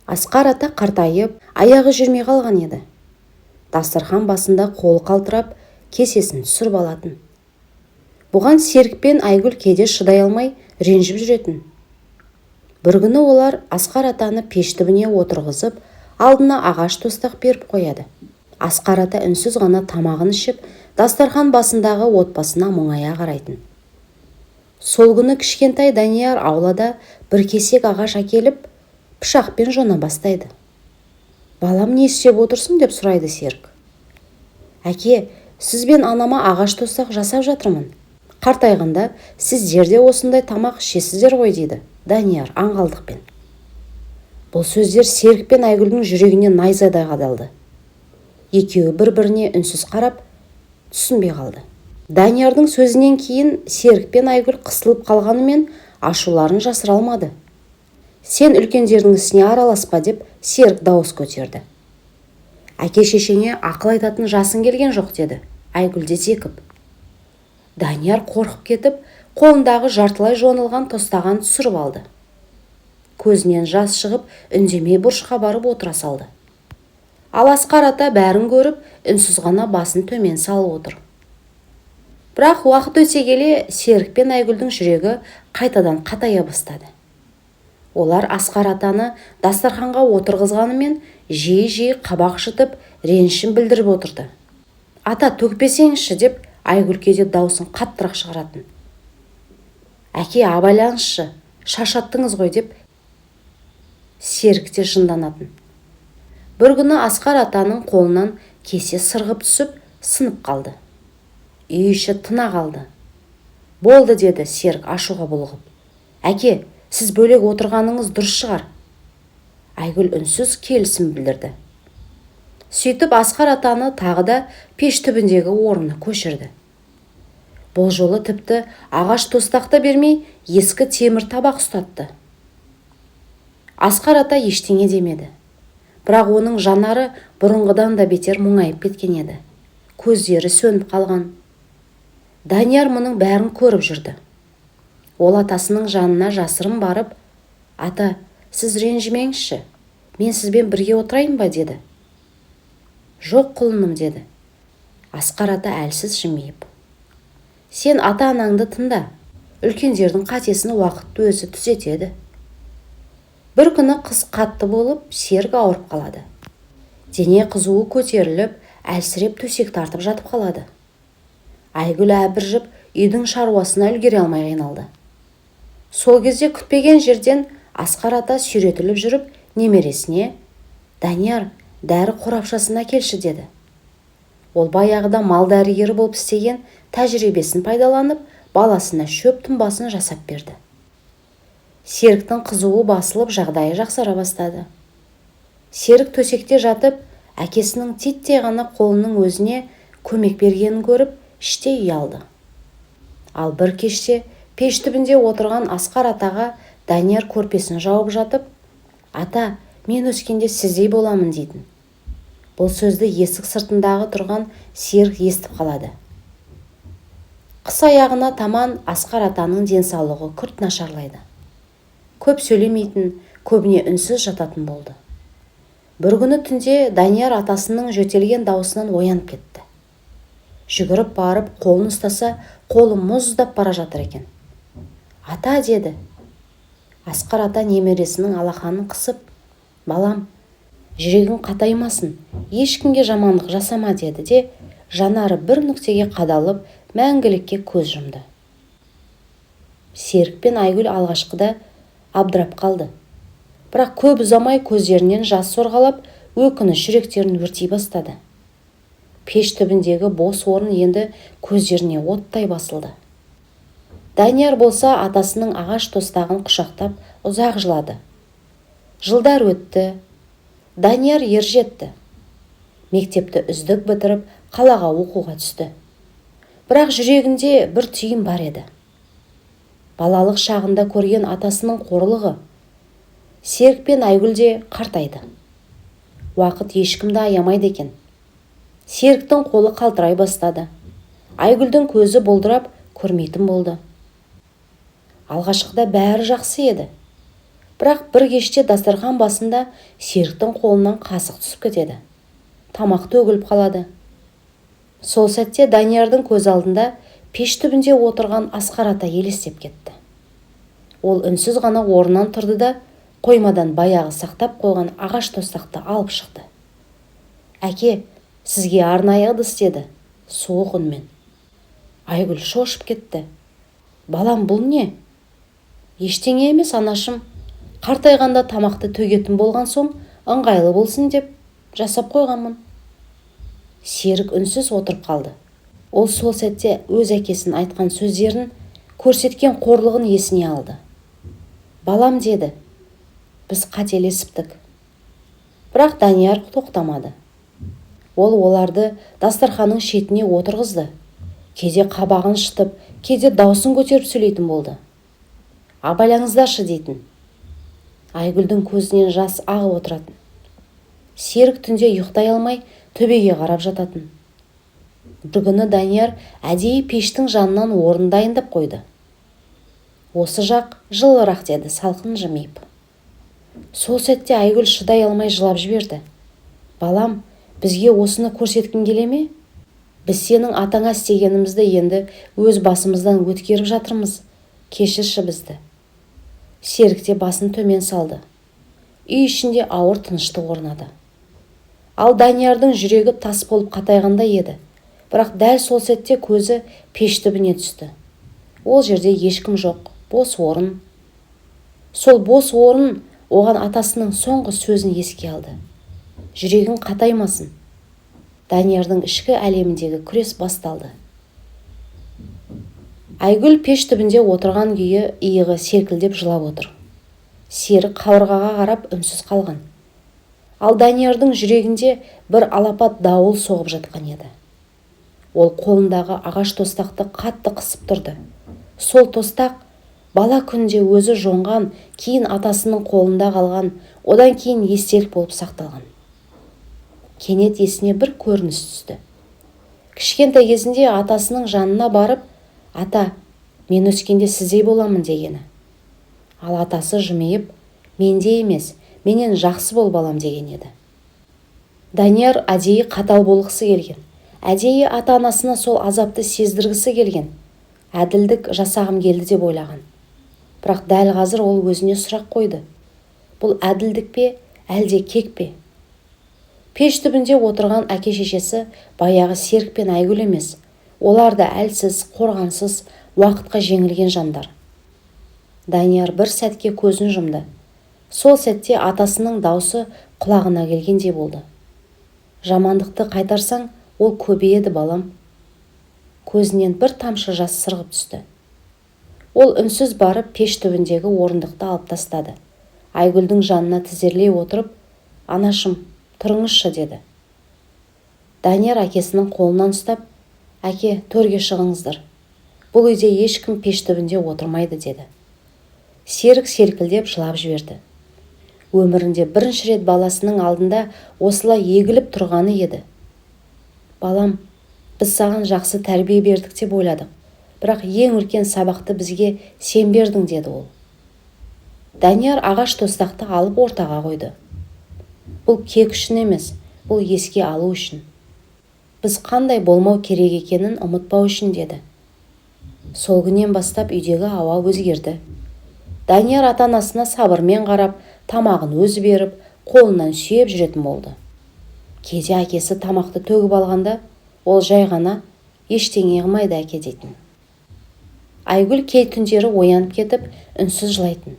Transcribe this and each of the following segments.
Асқар ата қартайып, аяғы жүрмей қалған еді. Дастархан басында қолы қалтырап, кесесін түсіріп алатын. Бұған Серік пен Айгүл кейде шыдай алмай ренжіп жүретін. Бір күні олар Асқар атаны пеш түбіне отырғызып, алдына ағаш тостақ беріп қояды. Асқар ата үнсіз ғана тамағын ішіп, дастархан басындағы отбасына мұңая қарайтын. Сол күні кішкентай Данияр аулада бір кесек ағаш әкеліп, пышақпен жона бастайды. «Балам, не істеп отырсың?» – деп сұрайды Серік. «Әке, сіз бен анама ағаш тостақ жасап жатырмын. Қартайғанда сіздер де осындай тамақ ішесіздер ғой», – дейді Данияр аңғалдықпен. Бұл сөздер Серік пен Айгүлдің жүрегіне найзадай қадалды. Екеуі бір-біріне үнсіз қарап, түсінбей қалды. Даниярдың сөзінен кейін Серік пен Айгүл қысылып қалғанымен, ашуларын жасыра алмады. «Сен үлкендердің ісіне араласпа», – деп Серік дауыс көтерді. «Әке шешеңе ақыл айтатын жасың келген жоқ», – деді Айгүл де зекіп. Данияр қорқып кетіп, қолындағы жартылай жонылған тостағанын түсіріп алды. Көзінен жас шығып, үндемей бұрышқа барып отыра салды. Ал Асқар ата бәрін көріп, үнсіз ғана басын төмен салып отыр. Бірақ уақыт өте келе Серік пен Айгүлдің жүрегі қайтадан қатая бастады. Олар Асқар атаны дастарханға отырғызғанымен, жиі-жиі қабақ шытып, ренішін білдіріп отырды. «Ата, төкпесеңізші», – деп Айгүл кейде даусын қаттырақ шығаратын. «Әке, абайлаңызшы, шаршаттыңыз ғой», – деп Серік те жынданатын. Бір күні Асқар атаның қолынан кесе сырғып түсіп, сынып қалды. Үй іші тына қалды. «Болды», – деді Серік ашуға булығып. «Әке, сіз бөлек отырғаныңыз дұрыс шығар». Айгүл үнсіз келісім білдірді. Сөйтіп, Асқар атаны тағы да пеш түбіндегі орнына көшірді. Бұл жолы тіпті ағаш тостақ та бермей, ескі темір табақ ұстатты. Асқар ата ештеңе демеді. Бірақ оның жанары бұрынғыдан да бетер мұңайып кеткен еді. Көздері сөніп қалған. Данияр мұның бәрін көріп жүрді. Ол атасының жанына жасырын барып, «Ата, сіз ренжімеңізші, мен сізбен бірге отырайын ба?» – деді. «Жоқ, құлыным», – деді Асқар ата әлсіз жымиып. «Сен ата-анаңды тыңда. Үлкендердің қатесін уақыт өзі түзетеді». Бір күні қыс қатты болып, Серік ауырып қалады. Дене қызуы көтеріліп, әлсіреп, төсек тартып жатып қалады. Айгүл әбіржіп, үйдің шаруасына үлгере алмай қиналды. Сол кезде күтпеген жерден Асқар ата сүйретіліп жүріп немересіне: «Данияр, дәрі қорапшасын әкелші», – деді. Ол баяғыда мал дәрігері болып істеген тәжірибесін пайдаланып, баласына шөп тұнбасын жасап берді. Серіктің қызуы басылып, жағдайы жақсара бастады. Серік төсекте жатып, әкесінің титтей ғана қолының өзіне көмек бергенін көріп, іштей ұялды. Ал бір кеште пеш түбінде отырған Асқар атаға Данияр көрпесін жауып жатып, «Ата, мен өскенде сіздей боламын», – дейтін. Бұл сөзді есік сыртындағы тұрған Серік естіп қалады. Қыс аяғына таман Асқар атаның денсаулығы күрт нашарлайды. Көп сөйлемейтін, көбіне үнсіз жататын болды. Бір күні түнде Данияр атасының жөтелген даусынан оянып кетті. Жүгіріп барып қолын ұстаса, қолы мұздап бара жатыр екен. «Ата», – деді. Асқар ата немересінің алақанын қысып, «Балам, жүрегің қатаймасын, ешкімге жамандық жасама», – деді де, жанары бір нүктеге қадалып, мәңгілікке көз жұмды. Серік пен Айгүл алғашқыда абдырап қалды. Бірақ көп ұзамай көздерінен жас сорғалап, өкініш жүректерін өртей бастады. Пеш түбіндегі бос орын енді көздеріне оттай басылды. Данияр болса, атасының ағаш тостағын құшақтап, ұзақ жылады. Жылдар өтті. Данияр ержетті. Мектепті үздік бітіріп, қалаға оқуға түсті. Бірақ жүрегінде бір түйін бар еді: балалық шағында көрген атасының қорлығы. Серік пен Айгүл де қартайды. Уақыт ешкімді аямайды екен. Серіктің қолы қалтырай бастады. Айгүлдің көзі бұлдырап, көрмейтін болды. Алғашқыда бәрі жақсы еді. Бірақ бір кеште дастархан басында Серіктің қолынан қасық түсіп кетеді. Тамақ төгіліп қалады. Сол сәтте Даниярдың көз алдында пеш түбінде отырған Асқар ата елестеп кетті. Ол үнсіз ғана орнынан тұрды да, қоймадан баяғы сақтап қойған ағаш тостақты алып шықты. «Әке, сізге арнайы ыдыс», – деді суық үнмен. Айгүл шошып кетті. «Балам, бұл не?» «Ештеңе емес, анашым. Қартайғанда тамақты төгетін болған соң, ыңғайлы болсын деп жасап қойғанмын». Серік үнсіз отырып қалды. Ол сол сәтте өз әкесінің айтқан сөздерін, көрсеткен қорлығын есіне алды. «Балам, – деді, – біз қателесіптік». Бірақ Данияр тоқтамады. Ол оларды дастарханның шетіне отырғызды. Кейде қабағын шытып, кейде даусын көтеріп сөйлейтін болды. «Абайлаңыздаршы», – дейтін. Айгүлдің көзінен жас ағып отыратын. Серік түнде ұйықтай алмай, төбеге қарап жататын. Бір күні Данияр әдейі пештің жанынан орын дайындап қойды. «Осы жақ жылырақ», – деді салқын жымиып. Сол сәтте Айгүл шыдай алмай жылап жіберді. «Балам, бізге осыны көрсеткің келе ме? Біз сенің атаңа істегенімізді енді өз басымыздан өткеріп жатырмыз. Кешірші бізді». Серік те басын төмен салды. Үй ішінде ауыр тыныштық орнады. Ал Даниярдың жүрегі тас болып қатайғандай еді. Бірақ дәл сол сәтте көзі пеш түбіне түсті. Ол жерде ешкім жоқ, бос орын. Сол бос орын оған атасының соңғы сөзін еске алды: «Жүрегің қатаймасын». Даниярдың ішкі әлеміндегі күрес басталды. Айгүл пеш түбінде отырған күйі иығы селкілдеп жылап отыр. Серік қабырғаға қарап үнсіз қалған. Ал Даниярдың жүрегінде бір алапат дауыл соғып жатқан еді. Ол қолындағы ағаш тостақты қатты қысып тұрды. Сол тостақ бала күнде өзі жоңған, кейін атасының қолында қалған, одан кейін естелік болып сақталған. Кенет есіне бір көрініс түсті. Кішкентай кезінде атасының жанына барып, «Ата, мен өскенде сіздей боламын», – дегені. Ал атасы жымиып, «Мендей емес, менен жақсы бол, балам», – деген еді. Данияр әдейі қатал болғысы келген, әдейі ата-анасына сол азапты сездіргісі келген, әділдік жасағым келді деп ойлаған. Бірақ дәл қазір ол өзіне сұрақ қойды: бұл әділдік пе, әлде кек пе? Пеш түбінде отырған әке-шешесі баяғы Серік пен Айгүл емес. Олар да әлсіз, қорғансыз, уақытқа жеңілген жандар. Данияр бір сәтке көзін жұмды. Сол сәтте атасының даусы құлағына келгендей болды: «Жамандықты қайтарсаң, ол көбейеді, балам». Көзінен бір тамшы жас сырғып түсті. Ол үнсіз барып пеш түбіндегі орындықты алып тастады. Айгүлдің жанына тізерлей отырып, «Анашым, тұрыңызшы», – деді. Данияр әкесінің қолынан ұстап, «Әке, төрге шығыңыздар. Бұл үйде ешкім пеш түбінде отырмайды», – деді. Серік селкілдеп жылап жіберді. Өмірінде бірінші рет баласының алдында осылай егіліп тұрғаны еді. «Балам, біз саған жақсы тәрбие бердік деп ойладық, бірақ ең үлкен сабақты бізге сен бердің», – деді ол. Данияр ағаш тостақты алып ортаға қойды. «Бұл кек үшін емес, бұл еске алу үшін. Біз қандай болмау керек екенін ұмытпау үшін», – деді. Сол күннен бастап үйдегі ауа өзгерді. Данияр ата-анасына сабырмен қарап, тамағын өзі беріп, қолынан сүйеп жүретін болды. Кейде әкесі тамақты төгіп алғанда, ол жай ғана «Ештеңе қылмайды, әке», – дейтін. Айгүл кей түндері оянып кетіп, үнсіз жылайтын.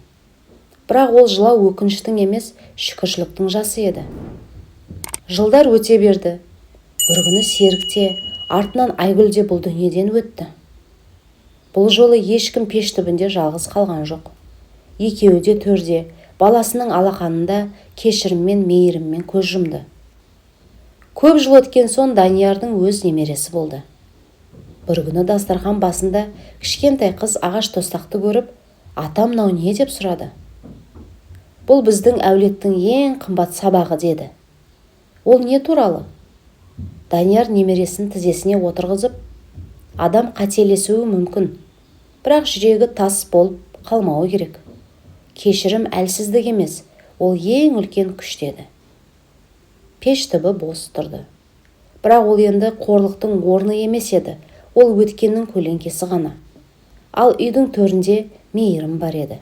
Бірақ ол жылау өкініштің емес, шүкіршіліктің жасы еді. Жылдар өте берді. Бір күні Серік те, артынан Айгүл де бұл дүниеден өтті. Бұл жолы ешкім пеш түбінде жалғыз қалған жоқ. Екеуі де төрде, баласының алақанында кешіріммен, мейіріммен көз жұмды. Көп жыл өткен соң Даниярдың өз немересі болды. Бір күні дастархан басында кішкентай қыз ағаш тостақты көріп, «Ата, мынау не?» – деп сұрады. «Бұл біздің әулеттің ең қымбат сабағы», – деді ол. «Не туралы?» Данияр немересін тізесіне отырғызып, «Адам қателесуі мүмкін, бірақ жүрегі тас болып қалмауы керек. Кешірім әлсіздік емес, ол ең үлкен күш, деді. Пеш түбі бос тұрды. Бірақ ол енді қорлықтың орны емес еді, ол өткеннің көлеңкесі ғана. Ал үйдің төрінде мейірім бар еді.